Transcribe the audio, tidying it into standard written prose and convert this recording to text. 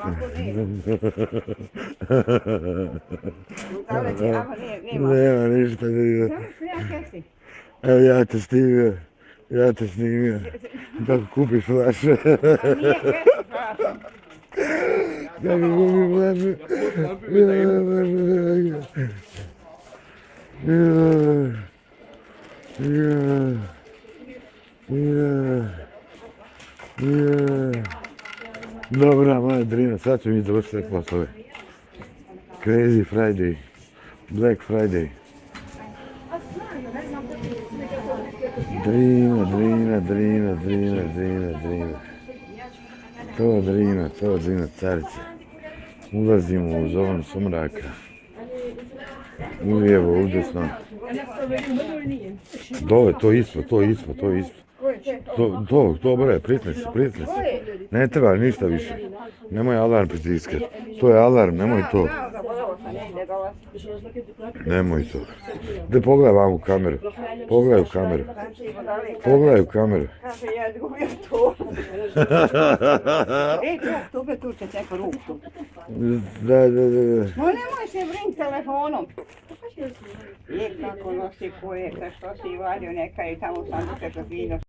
Ovako nema. Nema ništa. Samo što ja keksi. Evo ja te snimio. Kako kupiš flaše. Nije keksi, strašno. Kako kupiš flaše. Dobra, moja Drina, sad ću mi završiti reklasove. Crazy Friday, Black Friday. Drina. To Drina, carica. Ulazimo u zonu sumraka. Ulijevo, udesno. To ispod. To bre, pritni se. Ne treba ništa više. Nemoj alarm pritiskati. To je alarm, nemoj to. Nemoj to. Da pogledaj vam u kameru. Pogledaj u kameru. Kaže, ja izgubio to. Tu će neko ruku. Da. No nemoj se briniti telefonom. Kako nosi koje, što si vadio neka i tamo sanduke za vino.